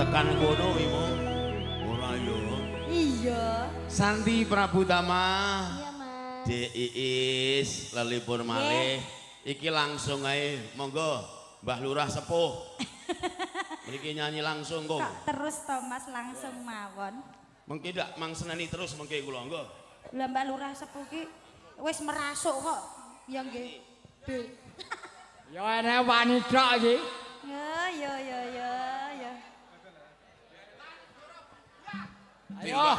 Tekan kono imu. Ora yo. Iya. Santi Prabutama. Iya, Mas. Dek Iis lelipur malih. Iki langsung ae monggo Mbah Lurah sepuh. Mriki nyanyi langsung kok. Kok terus to Mas langsung mawon. Mengki ndak mang seneni terus mengki kula monggo. Lah Mbah Lurah sepuh ki wis merasuk kok. Ya nggih. Ya enek wani tok iki. Ya ya ya ya ya. Ayo.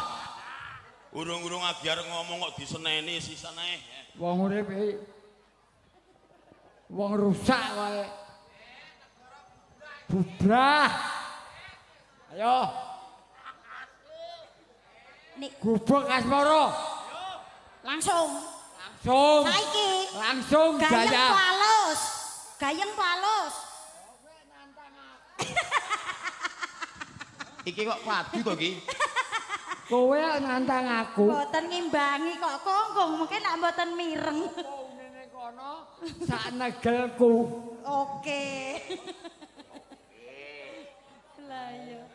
Urung-urung agi arep ngomong kok diseneni sisan ae. Wong urip iki wong rusak wae. Bubrah. Ayo. Nek gubuk asmara. Langsung. Langsung. Saiki. Langsung gayeng gaya. Palus. Gayeng palus. Iki kok padu to iki? Kowe nantang aku. Mboten ngimbangi kok kongkong, mungkin nak mboten mireng. Ngene kono sak negelku. Oke. Lah iya.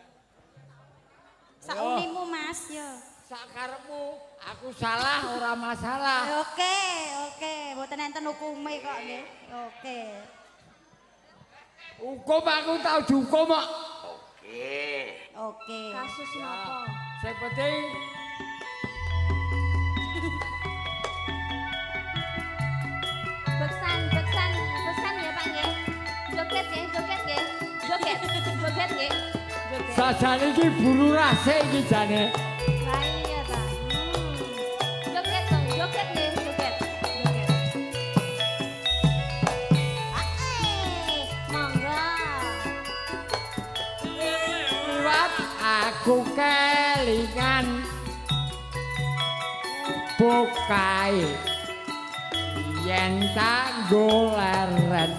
Saunimu Mas yo. Sakarepmu, aku salah ora masalah. Oke, oke, mboten enten hukume kok nggih. Oke. Hukum aku tau dihukum kok. Oke. Oke. Kasus napa? Sing penting beksan, beksan, beksan ya Pak nggih. Joget nggih, joget nggih. Joget, joget nggih. Joget. Sajane iki buru rase iki jane. Lah iya ta. Joget dong, joget nggih, joget. Joget. Monggo. Liwat aku kelingan bukae yen tak goleren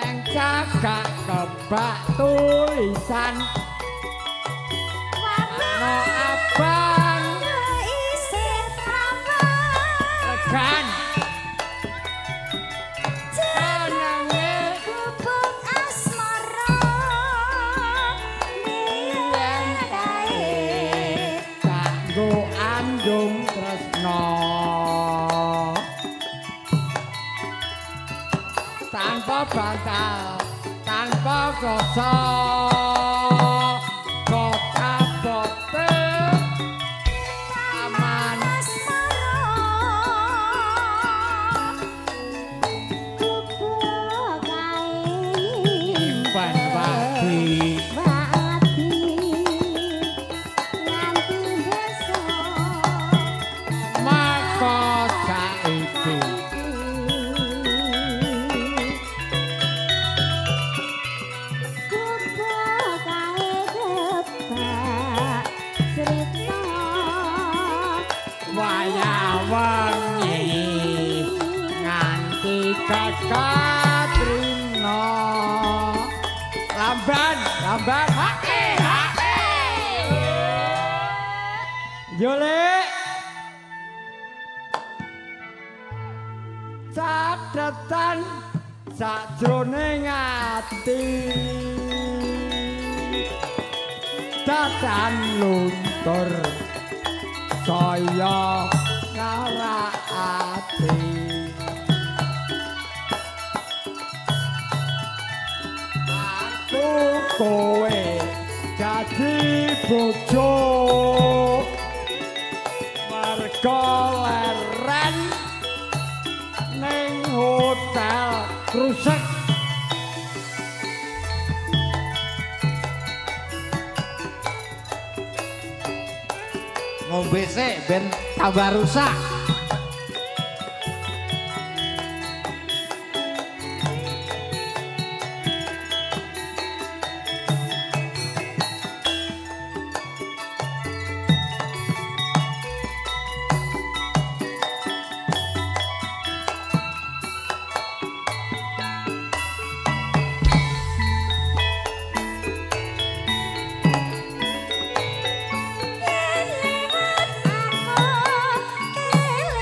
nang cagak kebak tulisan warna abang isih prawan regan jenenge gubuk asmara yen kae kanggo andung tresno tanpa bantal tanpa kosa kota bote aman asmara gubuk kae ban wadi wadi nganti besok maka saiki gubuk kae kebak cerita wayah wengi nganti kekatrina lamban lamban hae hae yo Lek catetan sajroning ati datan luntur saya ati aku kowe dadi bojo mergo leren ning hotel Krusek. Ngombe sik ben tambah rusak. Yen liwat aku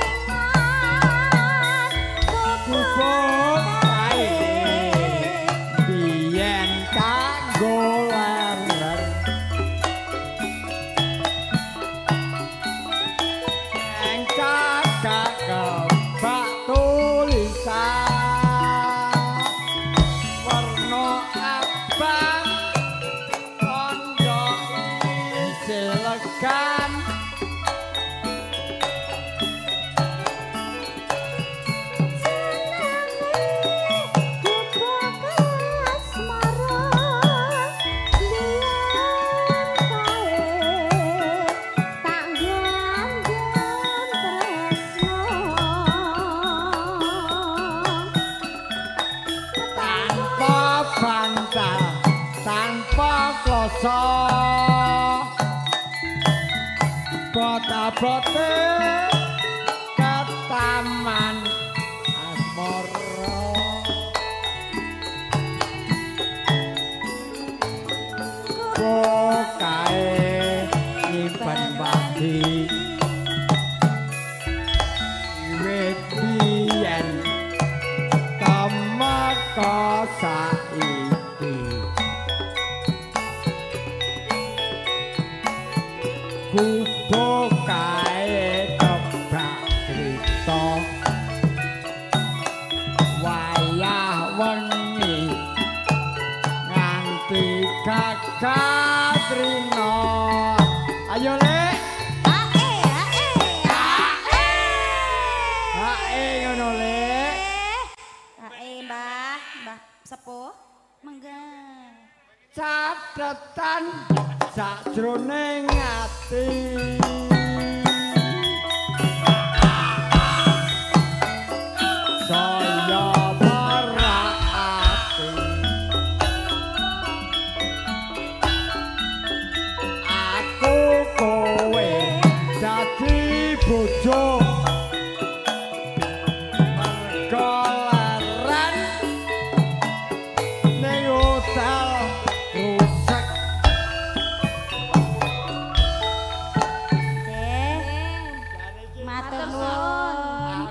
rasa bot-bote ketaman asmara kae nyimpen padi wit biyen temeka saiki kubo kae kebak crita wayah wengi nganti kakatrina. Ayo Lek. Ae ae ae. Ae ngono Lek. Ae Mbah, Mbah sepuh. Mangga. Catetan sajroning ati. Saya perak ati. Aku kowe dadi bojo mergo leren ning hotel rusak. Matur nuwun.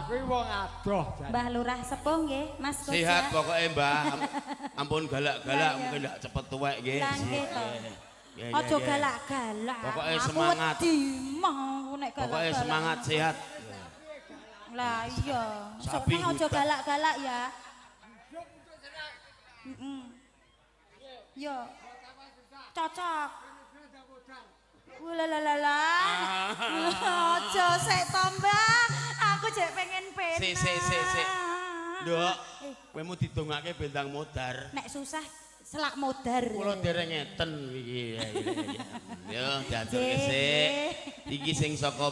Aku iki wong adoh jane. Mbah Lurah sepuh nggih, Mas Koja. Sehat pokoke Mbah. Ampun galak-galak mungkin ndak cepet tuwek nggih. Lah nggih to. Aja galak-galak. Pokoke semangat. Aku wedi mah aku nek galak. Pokoke semangat sehat. Lah iya. Sapi Sok aja hutan. galak-galak ya. Heeh. Yo. Cocok. Walalalala. Aja sik to, Mbah. Aku jek pengen penak. Sik sik sik sik. Nduk, kowe mu didongake bendang modar. Nek susah selak modar. Kula dereng ngeten iki. Yo diaturke sik. Iki sing saka